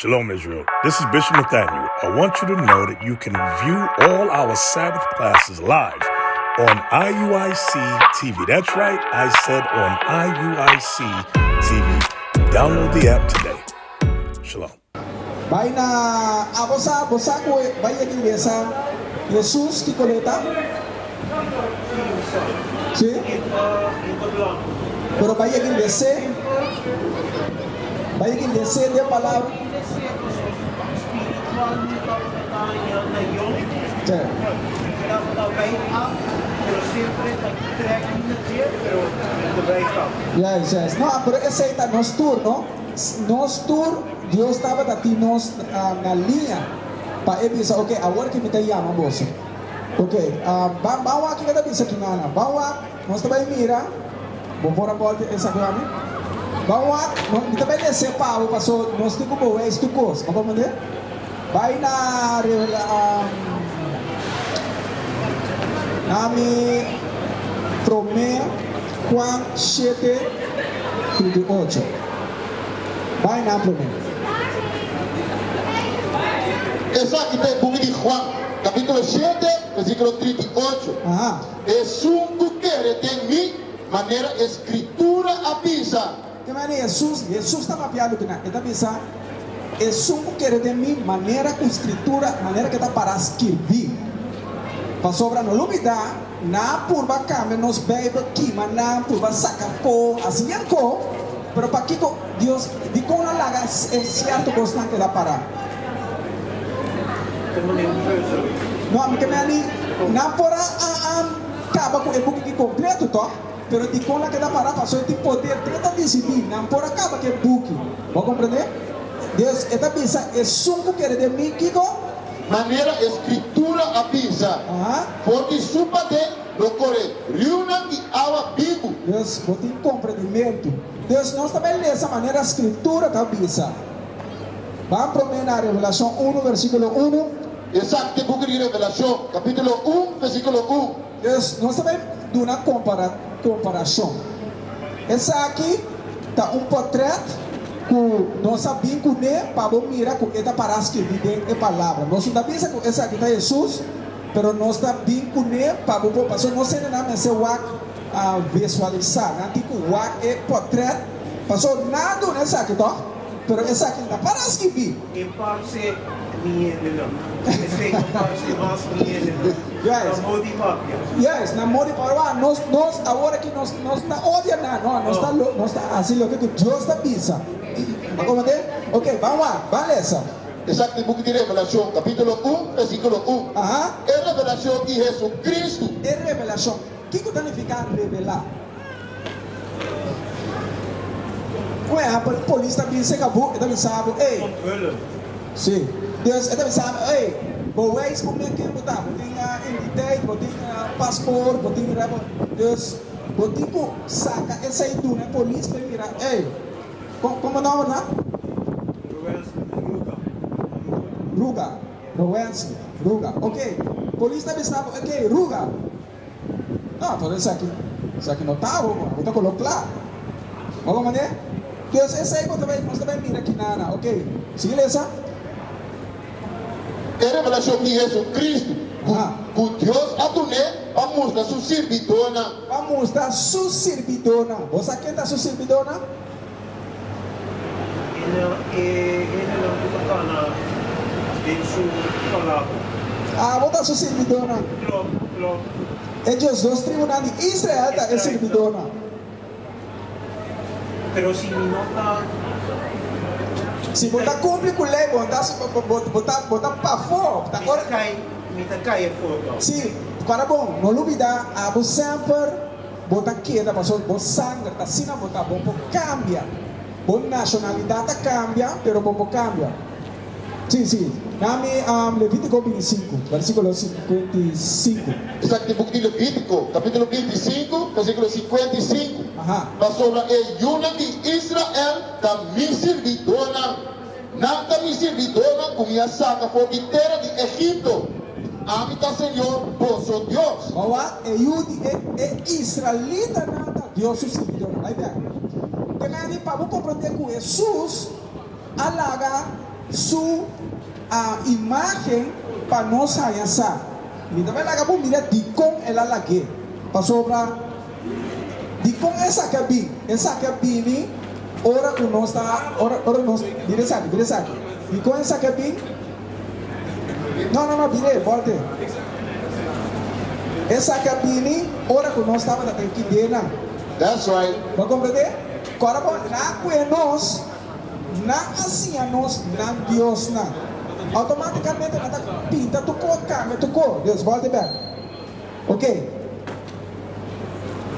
Shalom, Israel. This is Bishop Nathaniel. I want you to know that you can view all our Sabbath classes live on IUIC TV. That's right, I said on IUIC TV. Download the app today. Shalom. Bai na abo sa bo sa ku bai yega iglesia Jesus kiko lo ta? Si? Pero bai yega iglesia Bai guindesé den palabra. Juist, juist. No, pero esei ta nos tur, no? Nos tur, Dios tabata tin nos na liña pa e bisa, ok, awor ki mi ta yama boso. Ok, ban, ban wak kiko ta bisa kinana. Ban wak. Nos ta bai mira, bo por a bolta esaki pa mi? Ban wak, no, mi ta bai lese pa bo paso nos tin ku bewijs tur kos, bo comprende? Bai na revela, na mi prome Juan shete, 38. Bai na prome. Esaki ta e buki di Juan, kapitulo shete, versíkulo 38. Aha. Esun ku kere den mi, manera e Skritura a bisa. Ke manera Hesus, Hesus ta papia loke nan, e ta bisa, Esun ku kere den mi, manera ku Skritura, manera ke ta pará skirbí. Pasobra no lubidá, nan a purba kambia nos Beibel, kima nan, purba saka po, hasi yen ko, pero pakiko Dios, dikon a laga e sierto kosnan keda pará? No, mi ke meni nan por a kaba ku e buki ki kompleto tòg, pero dikon nan keda pará? Pasobra e tin poder, den e ta disidí, nan por a kaba ku e buki. Bo a komprendé? Dios, e ta bisa, Esun ku kere den mi, kiko? Manera e Skritura a bisa, For di su paden lo kore riunan di awa bibu. Dios, bo tin komprendimentu. Dios, nos ta bai lesa manera Skritura ta bisa. Ban promé na Revelashon unu, versíkulo unu. Esaki ta e buki di Revelashon, kapítulo un, versíkulo un. Dus, nos ta bai duna komparashon. Esaki ta un pòtrèt ku nos a bin kuné pa bo mira ku e ta pará skibí den e Palabra. Nos no ta bisa ku esaki ta Hesus, pero nos ta bin kuné pa bo por, pasobra nos hendenan mester wak visualisá. Nan tin ku wak e pòtrèt, pasobra nan a duna esaki tòg. Pero esaki no ta para skibí. E parse mi hendenan. Esei no parse mas mi hendenan. Juist. Na modi papia. Juist, na modi papia. Wak, nos, nos awor aki nos, nos ta odia nan, no, nos ta lo, nos ta hasi loke ku Dios ta bisa. Bo komprendé? Oke, ban wak, ban lesa. Esaki ta e buki di Revelashon, kapítulo un, versíkulo un. Aha. E revelashon di Hesukristu. E revelashon. Kiko ta nifiká revelá? Un ehèmpel, polis ta bin seka bo, e ta bisa bo, ey. Onthullen. Sí. Dus e ta bisa bo, ey, bo wijs bo mes ken bo ta. Bo tin identiteit, bo tin paspoort, bo tin rebo. Dus bo tin ku saka esei duna e polis pa e mira, ey, kon bo nòmber ta? Rowensley Ruga. Ruga. Rowensley Ruga. Oké. Polis ta bisa bo, oké, Ruga. No, pero esaki, esaki no ta abo, bo ta kolo kla. Bo a komprendé? Dus esei bo ta bai, nos ta bai mira kinana. Ok, sigui lesa. E revelashon di Hesu-Kristu ku ku Dios a dun'é pa mustra su sirbidónan. Pa mustra su sirbidónan. Bo sa ken ta su sirbidónan? E hendenan ku ta kana den su palabra. Abo ta su sirbidónan. Klòp, klòp. E diesdos tribunan di Israel ta e sirbidónan. Pero si mi no ta. Si bo ta kumpli ku lei, bo ta bo ta bo ta pafó. Mi ta kai, mi ta kai afó tòg. Sí, para bon, no lubidá, abo semper. Bo ta keda pasobra bo sanger ta asina bo ta. Bo por cambia. Bo nacionalidad ta cambia, pero bo por cambia. Sí, sí. Na mi Levitico bintisinku, versiculo 55. Esaki ta e buki di Levitico, capitulo bintisinku, versiculo 55. Aha. Pasobra e yunan di Israel ta mi sirbidónan. Nan ta mi sirbidónan ku mi a saka for di tera di Egipto. Ami ta señor, boso Dios. Awa, e yu di e e israelitanan ta Dios su sirbidónan. Bai bèk. Te meni pa bo komprondé ku Hesus a laga. su imágen pa nos haña sa. Mi ta bai laga bo mira dikon el a lag'é. Pasobra dikon esaki a bin? Esaki a bini ora ku nos ta, ora, ora nos, mira esaki, mira esaki. Dikon esaki a bin? No, no, no, bir'é, bòlt'é. Esaki a bini ora ku nos tabata den kidenan. That's right. Bo a komprendé? Kòrda bo, nan a kue nos. Nan a siña nos nan diosnan. Automáticamente nan ta pinta tur kos, cambia tur kos. Dios, bolbe bek. Ok.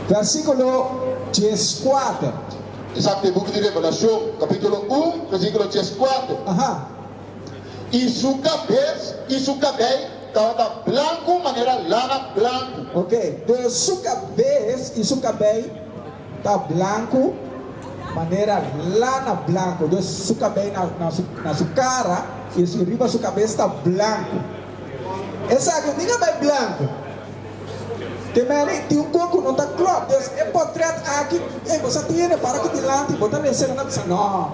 Versículo 14. Esaki ta e buki di Revelacion, capítulo un, versículo 14. Aha. I su cabes i su cabei tabata blancu manera lana blancu. Ok. Dus su cabes i su cabei Ta blanku manera lana blanku. Dus su kabei na na su na su kara i su riba su kabes ta blanku. Esaki un tin kabei blanku. Te meri tin un kon ku no ta klòp. Dus e pòtrèt aki, ey bo sa tin hende para aki dilanti bo ta lesa nan ta bisa no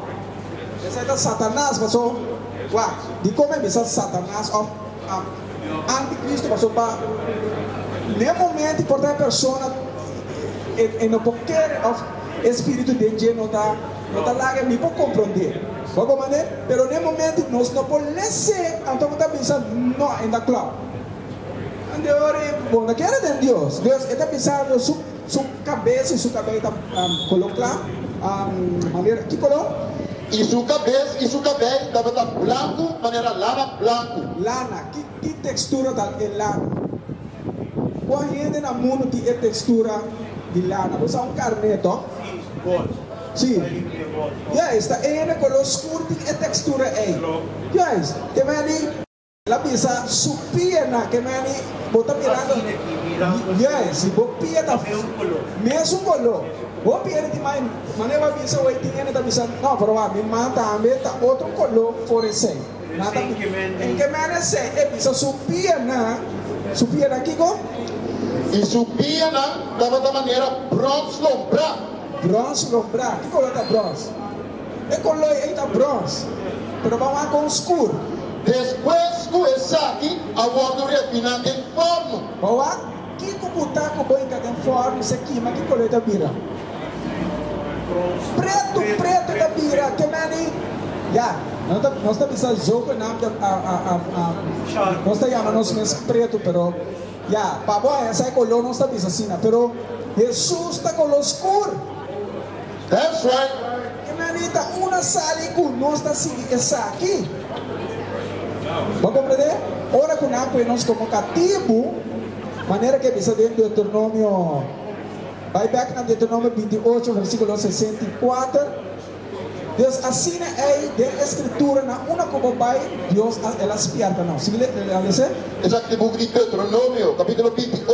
esei ta Satanas paso wak dikon mi a bisa Satanas òf antikristo paso pa n'e momento por ta e persona E no por kere of e spiritu den dje no ta no ta laga mi por comprende. Bo a comprende? Pero n'e momento nos no por les'é, anto bo ta bisa, No, e ta klop. Ande ora e bo no kere den Dios. Dios e ta bisando su su cabes y su cabey ta color cla, manera ki color? Y su cabes y su cabey tabata blancu manera lana blancu. Lana, ki ki textura ta e lana? Kua hende na mundu tin e tekstura di lana? Bo sa un karné, tòg? Sí. Juist, ta e hende koló skur tin e tekstura ei. Juist. Ke meni el a bisa su pianan, ke meni bo ta mirando. Juist, si bo pia ta mesun koló. Hopi hende tin mai, manera bo a bisa awor tin hende ta bisa, no, pero wak, mi man tambe ta otro koló for esei. Nan ta En ke mene esei e bisa su pianan, su pianan kiko? I su pianan tabata manera bròns lombrá. Bròns lombrá. Ki koló ta bròns? E koló ei ta bròns, pero ban wak kon skur. Despues ku esaki a wòrdu refiná den fòrnu. Ban wak kiko ku ta ku bo hinka den fòrnu, se kima, ki koló e ta bira? Pretu, pretu ta bira. Ke mene? Ya. Nos ta nos ta bisa zogenaamd a a a a nos ta yama nos mes pretu pero ya pa bo haña sa e koló nos ta bisa asina pero Hesus ta koló skur. That's right. E manita una sali ku nos ta sigui esaki. Bo a komprendé? Ora ku nan pone nos komo katibu, manera ke bisa den Deuteronomio, bai bèk na Deuteronomio 28 versíkulo 64. Dios asina ei den e Scritura na unda cu bo bai, Dios a el a spierta nos. Sigui le a lese. Esaki ta e buki di Deuteronomio, capítulo 28,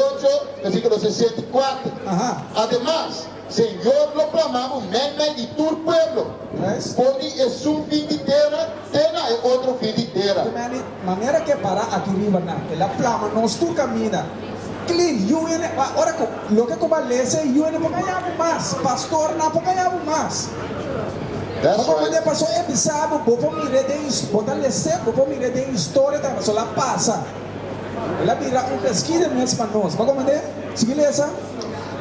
versículo 64. Aha. Ademas, Señor lo plama bo meimei di tur pueblo, Juist. for di esun fin di tera te na e otro fin di tera. Te meni manera ke para aki riba nan, el a plama nos tur camina. Clean, yu hende, ora cu loke cu bo a lesa e yu hende por caya bo mas, pastor nan por caya bo mas. That's Bo por right. mira paso e bisa bo, bo por mira den, bo ta lese, bo por mira den historia tambe, paso el a pasa. El a bira un geschiedenis pa nos. Bo a comprende? Sigui lesa.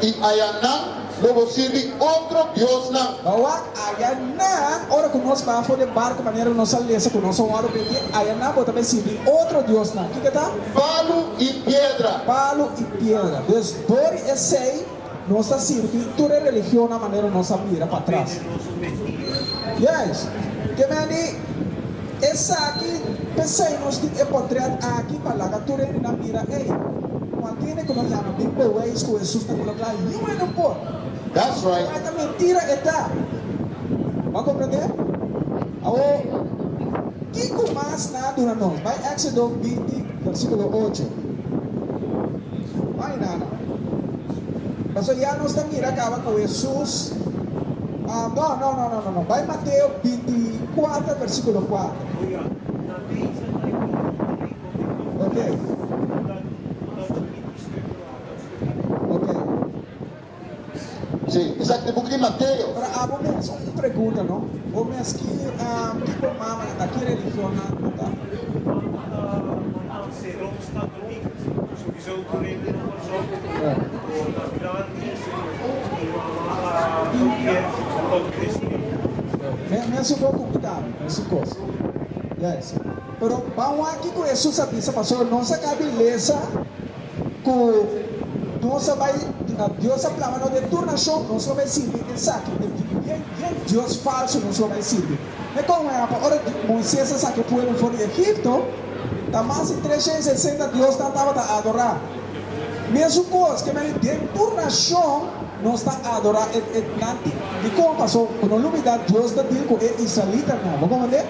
I aya nan lo bo sirbi otro diosnan. Bo wak aya nan, ora cu nos baha for di e barco manera nos a lesa cu nos a wòrdu bendí, aya nan bo ta bay sirbi otro diosnan. Kiko ta? Palu i piedra. Palu i piedra. Dus dor di esei nos ta sirbi tur e religionnan manera nos a mira patras. Juist. Ke meni esaki, p'esei nos tin e portret aki pa laga tur hendenan mira, ey, cualke hende cu no yama bin bewijs cu Jesus ta coloca yu hende por. That's right. Pero ta mentira e ta. Bo a comprende? Awor, kico mas nan a duna nos? Bay Exodo 20, versiculo 8. Bay nana. Pasobra ya nos ta mira caba cu Jesus. No, no, no, no, no, no. Bay Mateo 24, versiculo 4. Ok. Ok. Sí, esaki ta e buki di Mateo. Pero abo mes, un pregunta no, bo mes ki ki bo mamanan ta, ki religionnan nan ta? Mama ta mananse Rooms Katolik, sowieso tur hende na Kòrsou, bo ta grandi i mama a kier tot kristian. Mesun kos ku mi tambe, mesun kos. Yes. Pero ban wak kiko Hesus a bisa, pasobra nos a kabi lesa ku nos a bai, Dios a plama nos den tur nashon, nos lo bai sirbi esaki, bien bien dios falsu nos lo bai sirbi. Me kon wea pa ora Moises a saka e pueblo for di Egipto, ta mas di 360 dios nan tabata adorá. Mesun kos ke meni den tur nashon nos ta adorá e e nan tin. Dikon? Paso ku no lubidá Dios ta dil ku e israelitanan. Bo komprendé?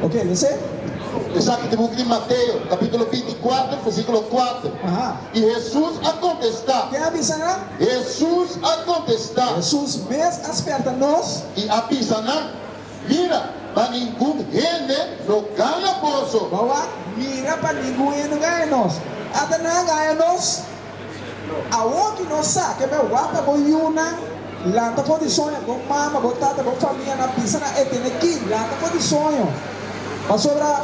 Ok, lese. Esaki ta e buki di Mateo, kapítulo 24, versíkulo 4. Aha. I Hesus a kontestá. Ken a bisa nan? Hesus a kontestá. Hesus mes a spèrta nos. I a bisa nan, Mira, pa ningun hende no gaña boso. Bo wak, mira pa ningun hende no gaña nos. Ata nan a gaña nos. Awor ki nos sa ke bo wak pa bo yunan lanta for di soño, bo mama, bo tata, bo famianan bisa nan e tene ki lanta for di soño. Pasobra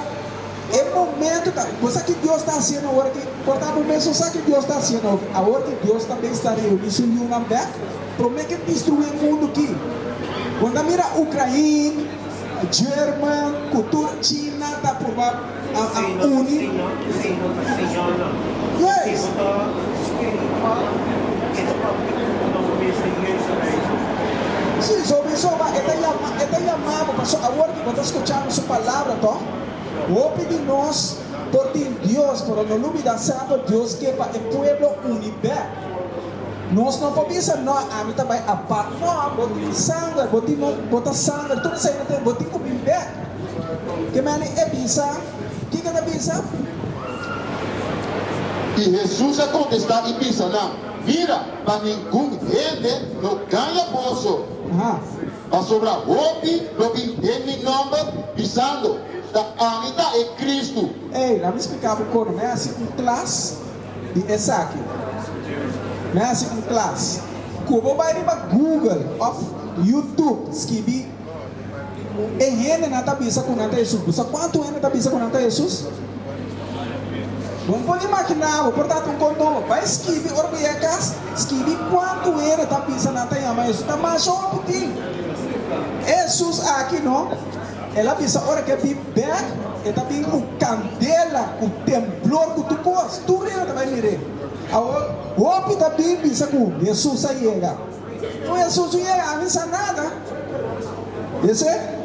e momento ta, bo sa ki Dios ta hasiendo awor aki? Por ta bo mes no sa ki Dios ta hasiendo awor ki Dios ta bin sta reuni su yunan bek. Prome ke destrui e mundu ki. Bo ta mira Ukrain, German ku tur China ta purba a uni. Yes. Si, sowieso ma e ta yama e ta yama bo paso awor ki bo ta skuchando su palabra toh. Hopi di nos por tin Dios pero no lubida semper Dios ke pa e pueblo uni bek. Nos no por bisa, No, ami ta bai apart. No, bo tin sanger, bo tin no, bo ta sanger, tur esei no tin, bo tin ku bin bek. Ke meni e bisa, kiko e ta bisa? I Hesus a kontestá i bisa nan, Mira, pa ningun hende no gaña boso. Pasobra hopi lo bin den mi nòmber, bisando, Ta ami ta e Kristu. Ey, laat mi splika bo kono. Mi a hasi un klas di esaki. Mi a hasi un klas. Ku bo bai riba Google òf YouTube skibi e hendenan ta bisa ku nan ta Hesus. Bo sa kuantu hende ta bisa ku nan ta Hesus? Bo no por imaginá bo. Por tantu un kon nobo. Bai skibi ora bo yega kas, skibi kuantu hende ta bisa nan ta yama Hesus. Ta masha hopi tin. Hesus aki no. El a bisa ora ku e bin bèk, e ta bin ku kandela, ku temblor, ku tur kos. Tur hende ta bai mir'é. Awor, hopi ta bin bisa ku Hesus a yega. No, Hesus no yega, ami sa nada. Esei.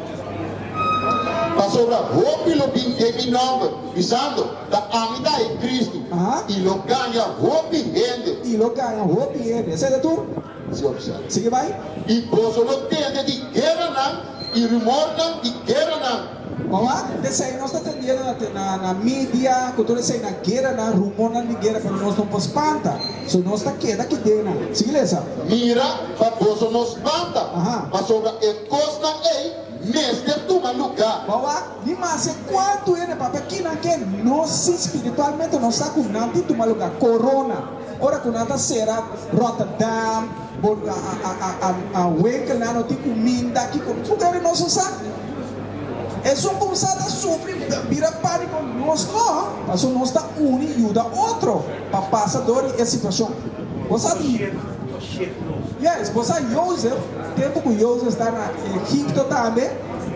Pasobra hopi lo bin den mi nòmber, bisando, Ta ami ta e Kristu, i lo gaña hopi hende. I lo gaña hopi hende. Esei ta tur. Si ofisial. Sigui bai. I boso lo tende di gueranan i rumornan di gueranan. Oa, esei nos ta tendiendo na na na media ku tur esei na gueranan, rumornan di guera, pero nos no por spanta. So nos ta keda ki den nan. Sigui lesa. Mira pa boso no spanta, pasobra e kosnan ei mester tuma lugá. Oa, ni maske kuantu hende papia kinan ke nos si spiritualmente nos sa ku nan tin tuma lugá. Corona. Ora ku nan ta sera Rotterdam, bo a winkelnan no tin kuminda, kiko ku kere nos no sa? Esun ku sa ta sufri bira pániko, nos no, pasobra nos ta uni yuda otro pa pasa dor di e situashon. Bo sa di Yes, bo sa Jozef, tempu ku Jozef ta na Egipto tambe,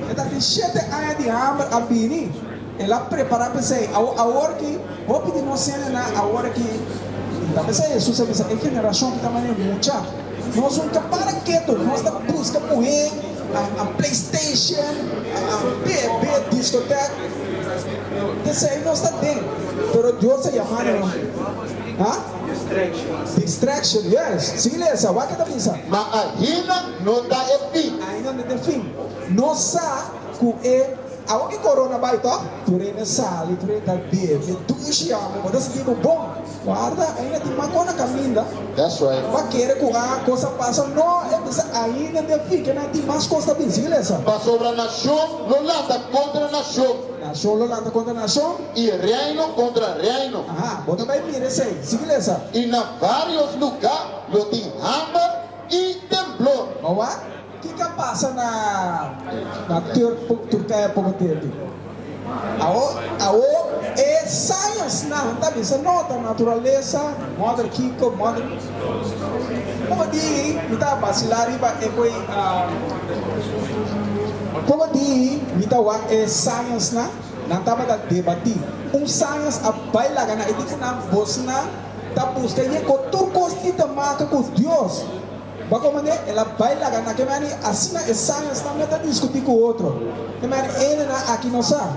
e ta tin shete aña di hamber a bini. El a prepará p'esei. Awor, awor ki hopi di nos hendenan awor aki ta p'esei Hesus a bisa e generashon ki ta manera mucha. Nos no ta para ketu, nos ta buska muhé, a playstation, a bebe, diskotek. P'esei nos ta den. Pero Dios a yama nos. Ha? Distraction. Yes. Sigui lesa. Wak e ta bisa. Ma ainda no ta e fin. Ainda no ta e fin. Nos sa ku e. Awor ki corona bai toch? Tur hende sali, tur hende ta bebe, dushi amo, bo ta sinti bo bon. Guarda, ainda tin mas cos na caminda. That's right. Bo a kere cu a cos a pasa? No, e bisa ainda den fin ke nan tin mas cos ta bin. Sigui lesa. Pasobra nacion lo lanta contra nacion. Nacion lo lanta contra nacion. I reino contra reino. Aha, bo ta bai mira esey. Sigui lesa. I na varios lugar lo tin hamber. pasa na na Turkije poko tempu. Awo awo e science nan ta bisa no ta naturalesa mother kiko mother poko di mi ta basila riba e koe poko di mi ta wak e science nan nan tabata debati un science a bai laga nan e di ku nan bosnan ta buska yeko tur kos tin ta maka ku Dios. Bo a komand'é? El a bai laga na ke mani asina e science nan mester diskutí ku otro. Ke mani enenan aki no sa.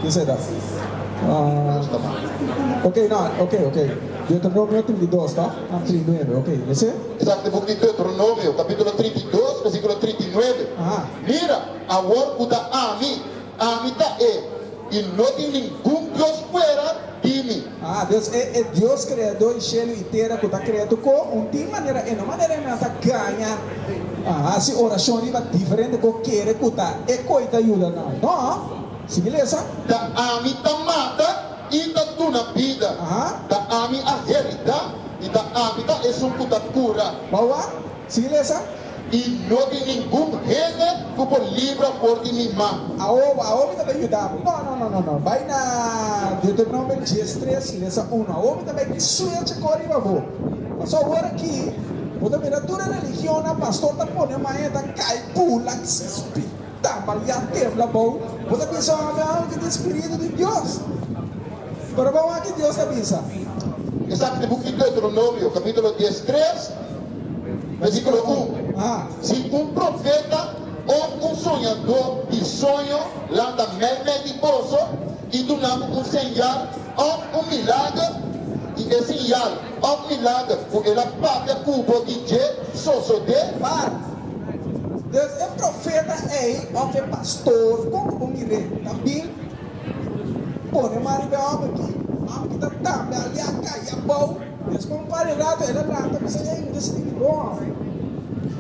Ke esei ta? Ok, no, ok, ok. Deuteronomio 32, tòg? No, 39, ok. Esei? Esaki ta e buki di Deuteronomio, kapítulo 32, versíkulo 39. Mira, awor ku ta ami, ami ta e. I no tin ningun Dios fuera di mi. Ah, Dios e e Dios kreadó di shelu i tera ku ta krea tur ko un tin manera e no manera e nan ta gaña hasi orashon riba diferente ko kere ku ta e koi ta yuda nan. No, sigui lesa. Ta ami ta mata i ta duna bida, ta ami a heridá i ta ami ta esun ku ta kura. Bo wak? Sigui lesa. I no tin ningun hende ku por libra for di mi man. Awo, awo mi ta bai yuda bo. No, no, no, no, no. Bai na Deuteronomio diestres, lesa uno. Awo mi ta bai suecha kor riba bo. Pasobra awor aki bo ta mira tur e religionnan, pastor ta pone maña ta kai pula, tambaliá, tembla abou. Bo ta bisa, Oh, mi alma ki tin spiritu di Dios. Pero bo wak ki Dios ta bisa. Esaki ta e buki di Deuteronomio, kapítulo diestres. Versíkulo un, Si un profeta òf un soñadó di soño lanta meimei di boso i duna bo un señal òf un milager, i e señal òf milager ku el a papia ku bo di dje sosodé. Par. Dus e profeta ei òf e pastor, kon ku bo mir'é, ta bin pone man riba e hòmber aki, hòmber ki ta tambe aliá kai abou. Despues un par di rato el a lanta bisa, Ey, mi ta sinti mi bon awe.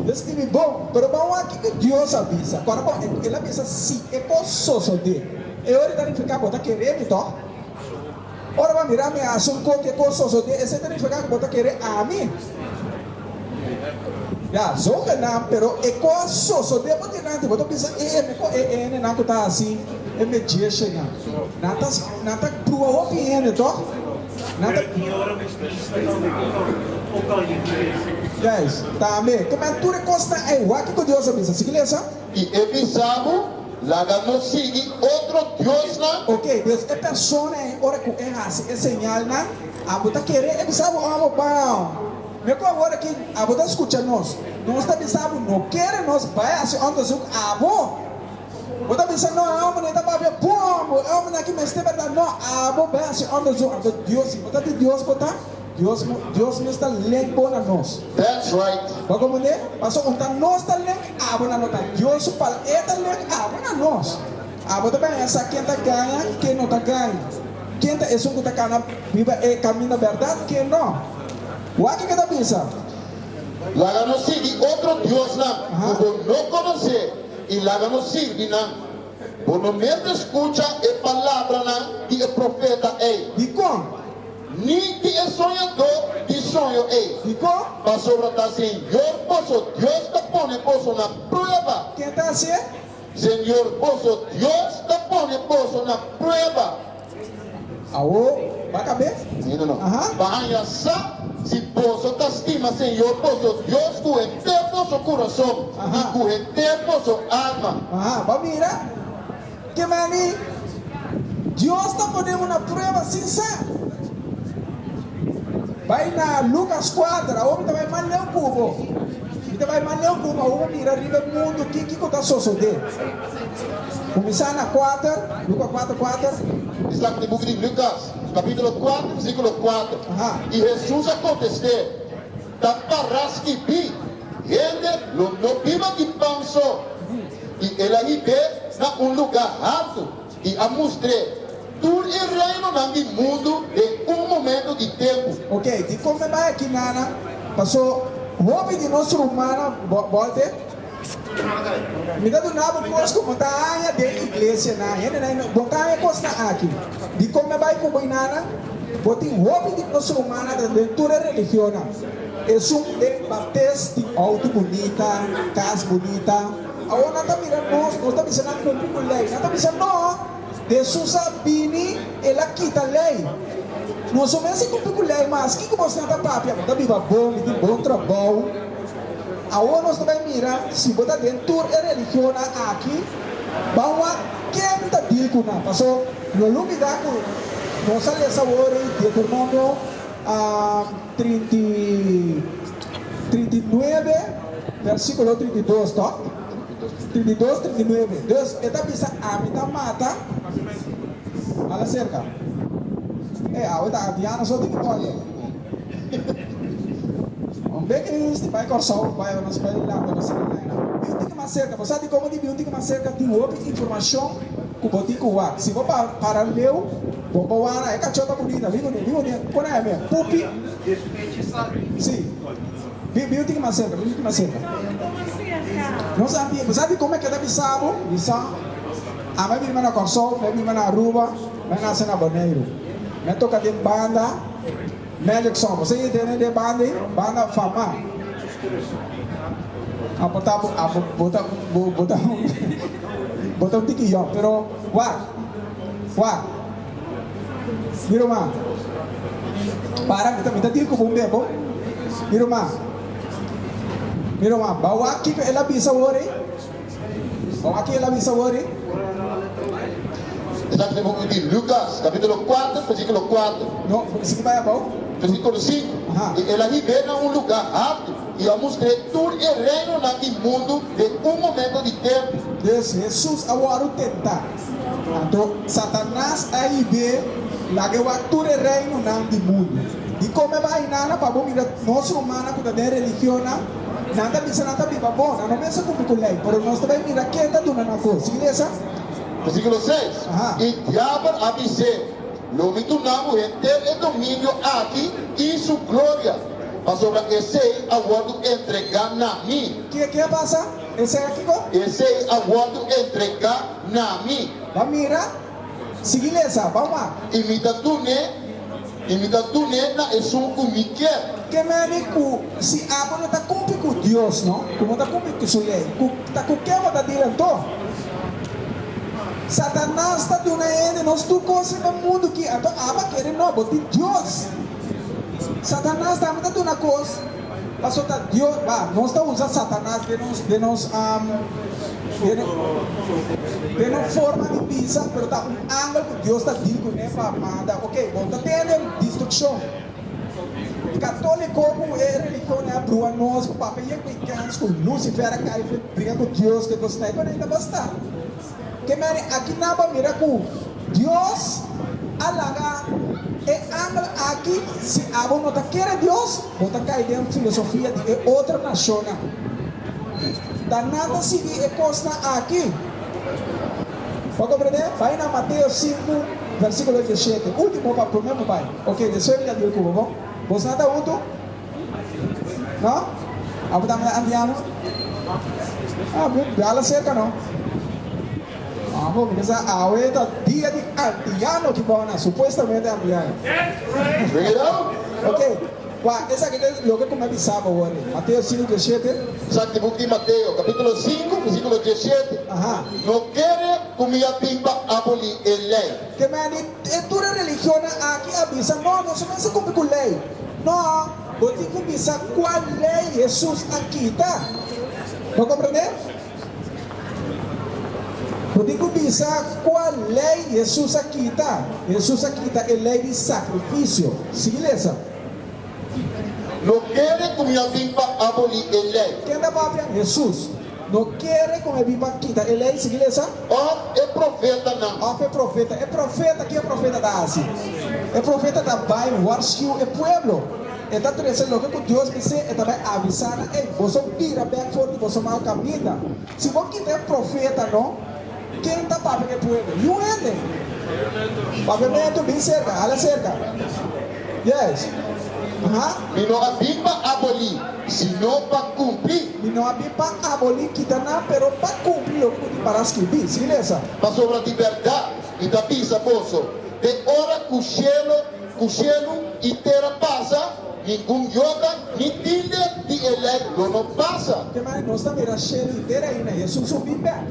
Mi ta sinti mi bon. Pero ban wak kiko Dios a bisa. Kòrda bon, el a bisa si e kos sosodé. E ora ta nifiká bo ta kere mi tòg? Ora bo a mira mi hasi un kos ku e kos sosodé, esei ta nifiká ku bo ta kere ami? Ya, zogenaamd, pero e kos sosodé bo dilanti, bo ta bisa, E, mi ko e hendenan ku ta hasi e magiciannan. Nan ta, nan ta brua hopi hende tòg? Nan ta. Juist, tambe. Ke men tur e kosnan ei, wak kiko Dios a bisa. Sigui lesa. I e bisa bo, Laga nos sigui otro diosnan. Oke, dus e persona ei ora ku e hasi e señalnan, abo ta kere e bisa bo, Abo bao. Me ku awor aki abo ta skucha nos. Nos ta bisa bo, no kere nos bai hasi onderzoek abo. Bo ta bisa, No, e homber ta papia bon, bo e homber aki mester berdad. No, abo bai hasi onderzoek. Anto Dios, si bo ta di Dios bo ta, Dios, Dios mes ta lek bo na nos. That's right. Bo a comprende? Pasobra un ta nos ta lek abo na no ta Dios su pal e ta lek abo na nos. Abo ta baña sa ken ta gaña, ken no ta gaña. Ken ta esun ku ta kana riba e kaminda berdad, ken no. Wak kiko ta bisa. Laga nos sigui otro diosnan ku bo no konosé i laga nos sirbi nan. Bo no mester skucha e palabranan di e profeta ei. Dikon? Ni di e soñadó di soño ei. Dikon? Pasobra ta Señor boso Dios ta pone boso na prueba. Ken ta hasié? Señor boso Dios ta pone boso na prueba. Awo, ba kab'é? Sí, no, no. Aha. Pa haña sa si boso ta stima Señor boso Dios ku henter boso kurason i ku henter boso alma. Aha, bo mira ke mani Dios ta pone bo na prueba sin sa. Bai na Lukas kuater, awo mi ta bai mas leu ku bo. Mi ta bai mas leu ku bo, awo bo mira riba e mundu ki kiko ta sosodé. Kuminsá na kuater, Luka kuater kuater. Esaki ta e buki di Lukas, kapítulo kuater, versíkulo kuater. I Hesus a kontest'é, Ta pará skibí, Hende lo no biba di pan so. I el a hib'é na un lugá haltu i a mustr'é tur e reinonan di mundu den un momento di tempu. Oke, dikon mi bai aki nana? Paso hopi di nos rumannan, bolte. Mi ta duna bo kos ku bo ta haña den iglesianan. Hendenan, bo ta haña kosnan aki. Dikon mi a bai ku bo inana? Bo tin hopi di nos rumannan ta den tur e religionnan. Esun den Baptist tin outo bunita, kas bunita. Awor nan ta mira nos, nos ta bisa nan kumpli ku lei. Nan ta bisa no, Hesus a bini, el a kita lei. Nos no mester kumpli ku lei mas. Kiko bosnan ta papia? Bo ta biba bon, mi tin bon trabou. Awor nos ta bai mira si bo ta den tur e religionnan aki, ban wak ken ta deal ku nan. Paso no lubida ku nos a lesa awor ei Deuteronomio 39 versikulo 32 tok? 32, 39. Dus e ta bisa ami ta mata. Hala serka. E awe ta antiano so tin ki kòrda. Un bek e sti bai Kòrsou bai nos bai lanta nos sina laina. Bin un tiki mas serka. Bo sa dikon bo di bin un tiki mas serka? Tin hopi informashon ku bo tin ku wak. Si bo para leu bo por wak e kachó ta bunita. Bin kuné, bin kuné. Kon a hèmè? Pupi? Si. Bin bin un tiki mas serka, bin un tiki mas serka. Nos a bin, bo sa dikon mi a keda bisa bo? Mi sa. Ami a biba na Kòrsou, mi a biba na Aruba, mi a nase na Boneiru. Mi a toka den banda Magic Song. Bo sa yei tene den banda ei? Banda fama. A bo ta a bo bo ta bo bo ta bo ta un tiki yòn, pero wak, wak. Mi ruman, para mi ta mi ta dir ku bo un bes bo. Mi ruman, mi ruman, ba wak kiko el a bisa awor ei? Bo aki el a bisa wor ei? Esaki ta e buki di Lukas, kapítulo kuater, versíkulo kuater. No, sigui bai abou. Versíkulo sinku, I el a hib'é na un lugá haltu i a mustr'é tur e reinonan di mundu den un momento di tempu. Dus, Hesus a wòrdu tentá. Anto Satanas a hib'é laga e wak tur e reinonan di mundu. Dikon e bai nana? Pa bo mira nos rumannan ku ta den religionnan. Nan ta bisa nan ta biba bon, nan no mester kumpli ku lei, pero nos ta bai mira ken ta duna nan kos. Sigui lesa. Versíkulo seis, I diabel a bis'é, Lo mi duna bo henter e dominio aki i su gloria, pasobra esei a wòrdu entregá na mi. Ke ke a pasa? Esei a kiko? Esei a wòrdu entregá na mi. Ba mira. Sigui lesa. Ba wak. I mi ta dun'é, i mi ta dun'é na esun ku mi kier. Ke meni ku si abo no ta kumpli ku Dios, no, ku no ta kumpli ku su lei, ku ta ku ke bo ta dil anto? Satanas ta duna hende nos tur kos riba e mundu ki, anto abo a kere no, bo tin Dios. Satanas tambe ta duna kos, paso ta Dios, ba, nos ta usa Satanas den nos, den nos, den, den nos forma di bisa, pero ta un angel ku Dios ta dil kuné pa manda, ok, bo ta tende destrukshon. Católico cu e religion a brua nos cu papia ye cu e kens cu Lucifer a cay fe briga cu Dios cu e cosnan ey pero ey ta basta. Ke meri aki nan bo a mira cu Dios a laga e angel aki si abo no ta kere Dios bo ta cay den filosofia di e otro nacionnan. Ta nan ta sigui e cosnan aki. Bo a comprende? Bay na Mateo sinku versiculo dieshete. Ultimo pa prome bo bay. Ok, despues mi ta deal cu bo, bon? Bosnan ta hunto? No? Abo tambe ta antiano? Ah, bo bala cerca no. Abo, mi pensa awe ta dia di antiano ki bo na, supuestamente antiano. Bring it out! Ok. Wak, esaki ta loke ku mi a bisa bo awor ei. Mateo sinku dieshete. Esaki ta e buki di Mateo, kapítulo sinku, versíkulo dieshete. No kere ku mi a bin pa abolí e lei. Ke men di e tur e religionnan aki a bisa, No, nos no mester kumpli ku lei. No, bo tin ku bisa kua lei Hesus a kita. Bo komprendé? Bo tin ku bisa kua lei Hesus a kita. Hesus a kita e lei di sakrifisio. Sigui lesa. No kere ku mi a bin pa abolí e lei. Ken ta papia? Hesus. No kere ku mi a bin pa kita e lei. Sigui lesa. Òf e profetanan. Òf e profeta. E profeta, ke e profeta ta hasi? E profeta ta bai warskiu e pueblo. E ta trese loke ku Dios bis'é, e ta bai avisá nan, Ey, boso bira bèk for di boso mal kaminda. Si bo kita e profeta no, ken ta papia ku e pueblo? Niun hende. Papiamentu, bin serka, hala serka. Yes. Aha. Mi no a bin pa abolí, sino pa kumpli. Mi no a bin pa abolí, kita nan, pero pa kumpli loke ku tin para skirbí. Sigui lesa. Pasobra di bèrdat mi ta bisa boso, te ora ku shelu, ku shelu i tera pasa. Ningun yota ni tilde di e lei lo no pasa. Ke manera nos ta mira shelu i tera ainda Hesus un bin bek?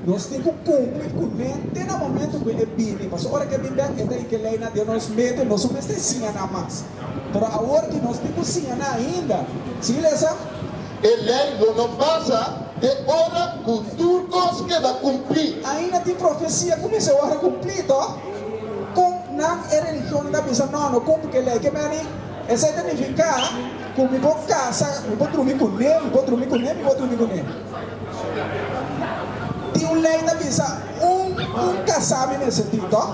Nos tin ku kumpli kuné te na momentu ku e bini, pasobra ora ku e bin bek e ta hinka e leinan den nos mente, nos no mester siña nan mas. Pero awor ki nos tin ku siña nan ainda. Sigui lesa. E lei lo no pasa te ora ku tur kos keda kumplí. Ainda tin profesia ku mester wòrdu kumplí, tòg? Kon nan e religionnan ta bisa no, no kumpli ku e lei? Ke meni esei ta nifiká ku mi por kasa, mi por drumi kuné, mi por drumi kuné, mi por drumi kuné. Tin un lei ta bisa un un kasá mi mester tin, tòg?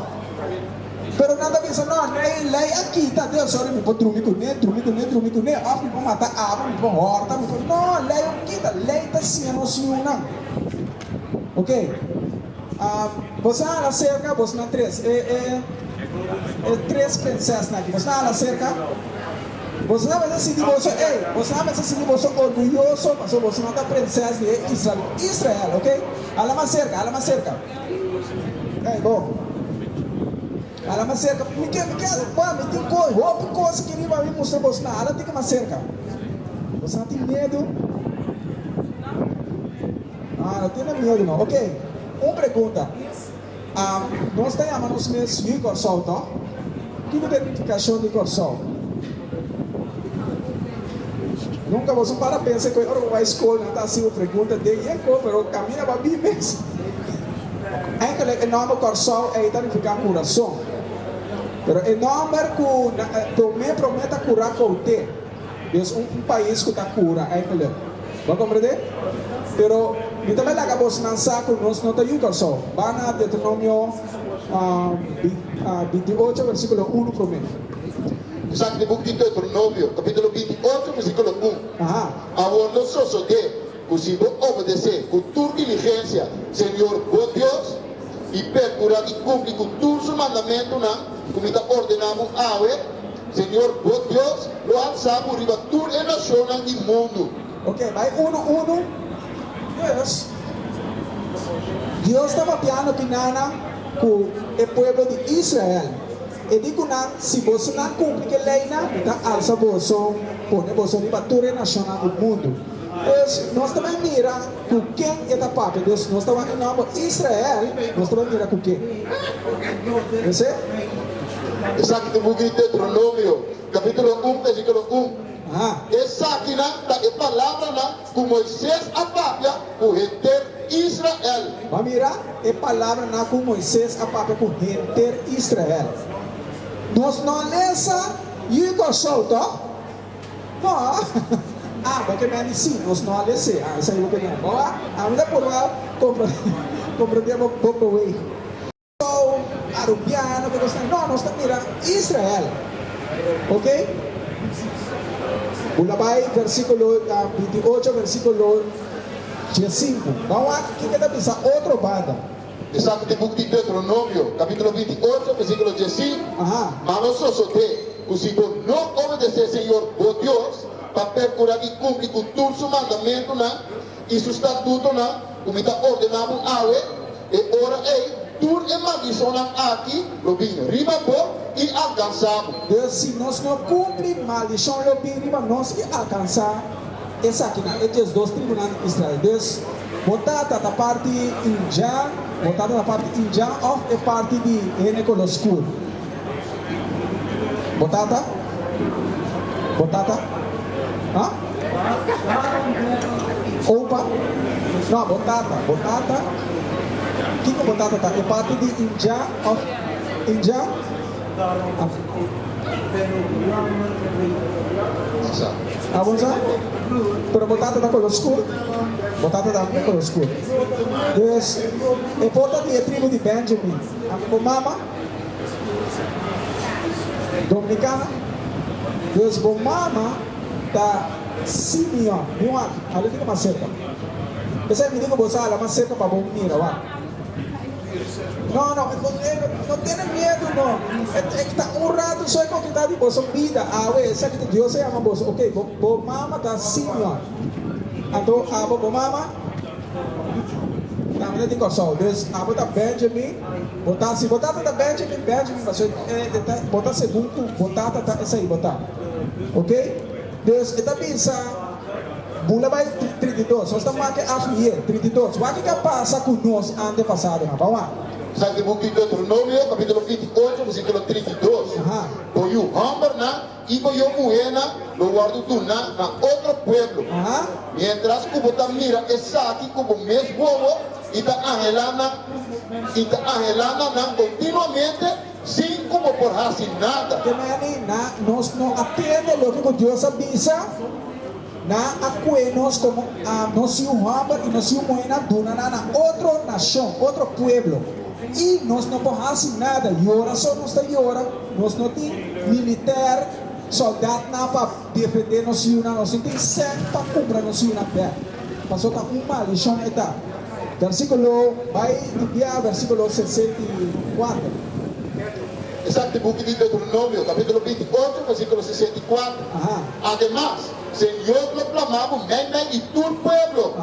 Pero nan ta bisa, No, lei, lei a kita Dios, sorry, mi por drumi kuné, drumi kuné, drumi kuné, òf mi por mata abo, mi por hòrta, mi por. No, lei a kita, lei ta siña nos yunan. Ok. Boso a hala serka, boso tres, e e e tres prinsesnan aki, boso a hala serka? Boso a mester sinti boso, ey, boso a mester sinti boso orguyoso pasobra boso no ta prinses di e Israel, Israel, ok? Hala mas serka, hala mas serka. Ey, bo. Hala mas serka. Mi ke, mi ke, bo, mi tin ko, hopi kos aki riba mi mustra boso nan. Hala tiki mas serka. Boso a tin miedu? Ah, no tene miedu no. Ok, un pregunta. Nos ta yama nos mes Yu Kòrsou, tòg? Kiko ta e nifikashon di Kòrsou? Nunka boso para pensa ku e ora bo bai skol nan ta hasi bo pregunta den e ko, pero kaminda bo a bin mes. Eigenlijk e nòmber Kòrsou ei ta nifiká kurason. Pero e nòmber ku promé promé ta kura koute. Des un pais ku ta kura eigenlijk. Bo a komprendé? Pero mi ta bai laga bosnan sa ku nos no ta yu Kòrsou. Ba na Deuteronomio 28 versíkulo unu promé. Esaki ta e buki di Deuteronomio, kapítulo 28, versíkulo un. Awor lo sosodé ku si bo obedesé ku tur diligensia Señor bo Dios i perkurá di kumpli ku tur su mandamentunan ku mi ta ordená bo awe, Señor bo Dios lo alsa bo riba tur e nashonnan di mundu. Ok, bai unu unu. Dus, Dios ta papiando kinana ku e pueblo di Israel. E di ku nan, Si bosonan kumpli ku e leinan, mi ta alsa boso, pone boso riba tur e nashonnan di mundu. Dus, nos ta bai mira ku ken e ta papia. Dus, nos ta wak e nòmber Israel, nos ta bai mira ku ken. Esei? Esaki ta buki di Deuteronomio, kapítulo un, versíkulo un. Esakinan ta e palabranan ku Moises a papia ku henter Israel. Bo a mira e palabranan ku Moises a papia ku henter Israel? Nos no a lesa Yu Kòrsou, tòg? No. Ah, bo ke men di si, nos no a les'é. Ah, esei bo ke men. Bo a, ami ta purba komprendé bo beweging. Kòrsou, Arubiano, ke kosnan. No, nos ta mira Israel. Ok? Bula bai versíkulo 28, versíkulo 15. Ban wak kiko ta bisa otro banda. Esaki ta e buki di Deuteronomio, kapítulo 28, versíkulo 15, Ma lo sosodé ku si bo no obedesé Señor bo Dios, pa perkurá di kumpli ku tur su mandamentunan i su statutonan ku mi ta ordená bo awe, E ora ei tur e maldishonnan aki lo bin riba bo i alkansá bo. Dus si nos no kumpli, maldishon lo bin riba nos i alkansá esakinan, e 12 tribunan di Israel. Dus, bo tata ta parti indjan, bo tata ta parti indjan òf e parti di hende koló skur? Bo tata? Bo tata? Ha? Opa? No, bo tata. Bo tata? Kiko bo tata ta? E parti di Inja of Inja? Ah, bo sa? Pero bo tata ta kolo skur? Bo tata ta kolo skur. Dus, e por ta di e tribu di Benjamin. Ami bo mama? Dominicana, Dus bo mama ta Simeon. Mi wak, hala kiko mas serka. Esei mi di ku bo sa hala mas serka pa bo mira, wak. No, no, no tene miedu no. E ta un ratu so e konkitá di boso bida awe. Esaki ta Dios a yama boso. Ok, bo mama ta Simeon. Anto abo bo mama? Tambe ta di Kòrsou. Dus abo ta Benjamin. Bo ta, si bo tata ta Benjamin, Benjamin, pasobra e ta, bo ta segun ku bo tata ta esei bo ta. Ok? Dus e ta bisa, bula bai 32, nos ta make af lié, 32. Wak kiko a pasa ku nos antepasadonan? Ban wak. Sa di buki Deuteronomio, kapítulo 28, versíkulo 32. Bo yu hòmbernan i bo yu muhénan lo wòrdu duná na otro pueblo, miéntras ku bo ta mira esaki ku bo mes wowo i ta anhelá nan i ta anhelá na nan kontinuamente sin ku bo por hasi nada. Ke meni na nos no a tende loke ku Dios a bisa, nan a kue nos komo nos yu hòmber i nos yu muhénan duna nan na otro nashon, otro pueblo, i nos no por hasi nada. Yora so nos ta yora, nos no tin militèr, sòldatnan pa defendé nos yunan, nos no tin sèn pa kumpra nos yunan bèk, pasobra ta un maldishon e ta. Versíkulo, bai di bia versíkulo 64. Esaki ta e buki di Deuteronomio, kapítulo 28, versíkulo 64. Ademas, Señor lo plama bo meimei di tur pueblo,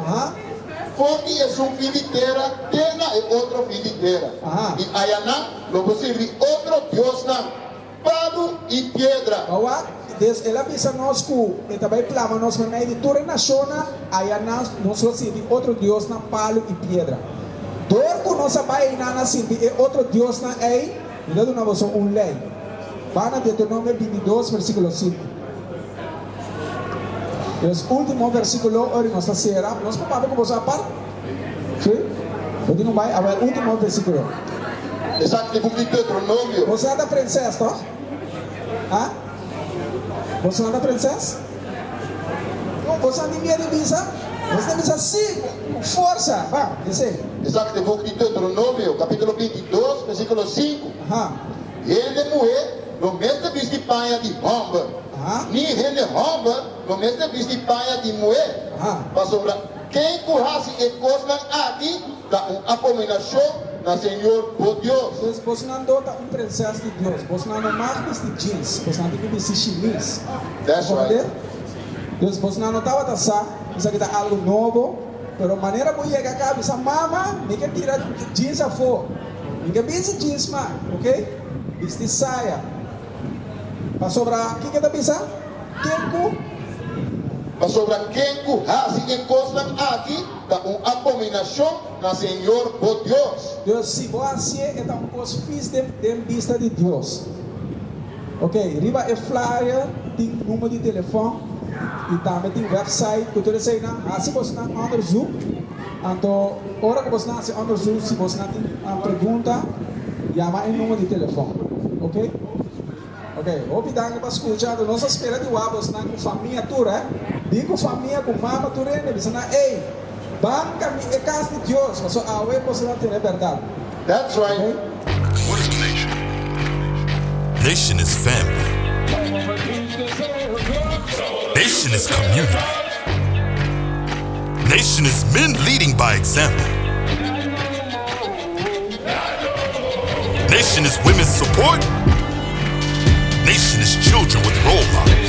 for di esun fin di tera te na e otro fin di tera, i ayanan lo bo sirbi otro diosnan, Palu i piedra. Pa wak, des el a bisa nos ku e ta bai plama nos meimei di tur e nashonnan, aya nan nos lo sirbi otro diosnan palu i piedra. Dor ku nos a bai einan a sirbi e otro diosnan ei, mi ta duna boso un lei. Ban na Deuteronomio 22 versíkulo 5. Es último versíkulo ora nos ta sera. Nos por papia ku boso apart? Sí? Bo tin ku bai? Awel, último versíkulo. Esaki ta e buki di Deuteronomio. Boso nan ta prinses, toch? Ha? Boso nan ta prinses? No, boso nan tin miedu di bisa? Boso ta bisa sí, ku forsa. Ban, esei. Esaki ta e buki di Deuteronomio, kapítulo 22, versíkulo 5. Aha. Hende muhé no mester bisti paña di hòmber, Aha. ni hende hòmber no mester bisti paña di muhé, Aha. pasobra Ken ku hasi e kosnan aki ta un abominashon na Señor bo Dios. Pues bosnan do ta un prenses di Dios. Bosnan no mag bisti jeans, bosnan tin ku bisti shimis. That's right. Comprende? Dus bosnan no tabata sa, esaki ta algu nobo, pero manera bo yega aka bisa mama mi ke tira jeans afó, mi ke bisti jeans mas, ok? Bisti saya. Pasobra kiko ta bisa? Ken ku. Pasobra ken ku hasi e kosnan aki ta un abominashon na Señor bo Dios. Dios, si bo hasié e ta un kos fis den den bista di Dios. Ok, riba e flyer tin number di telefòn i tambe tin website ku tur eseinan. Hasi bosnan onderzoek, anto ora ku bosnan hasi onderzoek si bosnan tin pregunta yama e number di telefòn. Ok. Ok, hopi danki pa skucha. Anto nos a spera di wak bosnan ku famia tur, eh. Bin ku famia, ku mama tur hende. Bisa nan, Ey, ban kami e kas di Dios, paso awe boso ta tene bèrdat. That's right. Ok. What is a nation? Nation is family. Nation is community. Nation is men leading by example. Nation is women's support. Nation is children with role models.